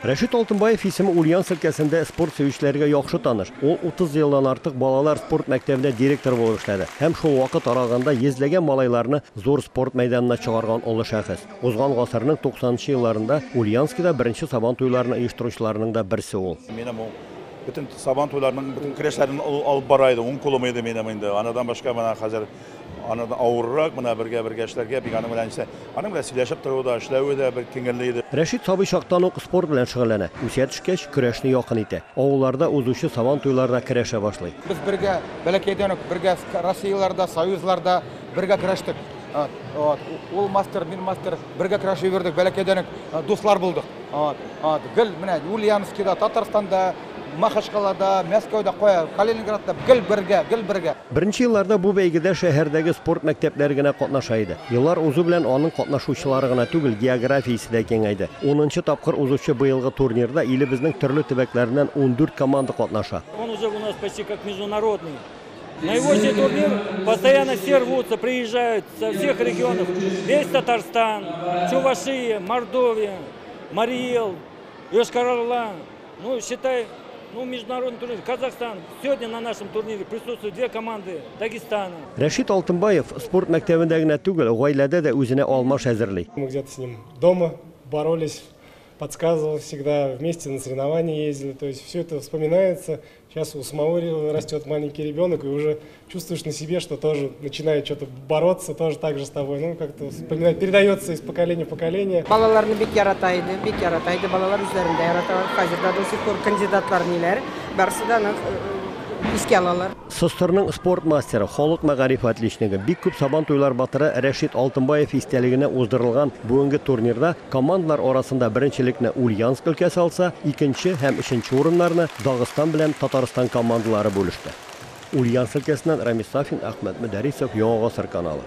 Рәшит Алтынбаев исеме Ульяновск өлкәсендә спорт сөючеләргә яхшы таныш. Ул 30 елдан артык балалар спорт мәктәбендә директор булып эшләде һәм шул вакыт аралыгында йөзләгән малайларны зур спорт мәйданына чыгарган олы шәхес. Узган гасырның 90 нчы елларында Ульяновскида беренче Сабан туйларын оештыручыларның да берсе ул. Минем ул бөтен Сабан туйларының бөтен көрәшләрен алып бара иде, уң кулым иде минем инде. Анадан башка менә хәзер Анадан авыррак, менә бергә-бергә эшләргә, бик аның белән исә, аның белән сөйләшеп тору да, эшләве дә бер күңелле иде. Рәшит сабый чактан ук спорт белән шөгыльләнә. Үсә төшкәч, көрәшне якын итә. Авылларда узучы Сабан туйларына керәшә башлый. Без бергә, бәләкәйдән үк бергә Россияләрдә, Союзларда бергә көрәштек. Вот. Ул мастер, мин мастер, бергә көрәшеп йөрдек, бәләкәйдән үк дуслар булдык. Вот. Вот. Гел менә Ульяновскида, Татарстанда, Махачкалада, Мәскәүдә, кая, Калининградта гел бергә, гел бергә. Беренче елларда бу бәйгедә шәһәрдәге спорт мәктәпләре генә катнаша иде. Еллар узу белән аның катнашучылары гына түгел, географиясе дә киңәйде. Унынчы тапкыр узучы быелгы турнирда илебезнең төрле төбәкләреннән 14 команда катнаша. Он уже у нас почти как международный. На его все турнир постоянно все рвутся, приезжают со всех регионов. Весь Татарстан, Чувашия, Мордовия, Марий Эл, Йошкар-Ола. Ну, считай, ну, международный турнир. Казахстан. Сегодня на нашем турнире присутствуют две команды Дагестана. Рәшит Алтынбаев спорт мәктәбендә генә түгел, гаиләдә дә үзенә алмаш әзерли. Мы где-то с ним дома боролись, подсказывал всегда, вместе на соревнования ездили. То есть все это вспоминается. Сейчас у самого растет маленький ребенок, и уже чувствуешь на себе, что тоже начинает что-то бороться, тоже так же с тобой. Ну, как-то вспоминать, передается из поколения в поколение. Балаларны бик ярата иде, бик ярата иде. Балалар үзләрен дә яраталар. Хәзер дә до сих пор кандидатлар ниләр, барысы да аны искә алалар. СССРның спорт мастеры, халык мәгариф отличнигы, бик күп Сабан туйлар батыры Рәшит Алтынбаев истәлегенә уздырылган бүгенге турнирда командалар арасында беренчелекне Ульяновск өлкәсе алса, икенче һәм өченче урыннарны Дагыстан белән Татарстан командалары бүлеште. Ульяновск өлкәсеннән Рамис Сафин, Әхмәт Мөдәрисов, Яңа Гасыр каналы.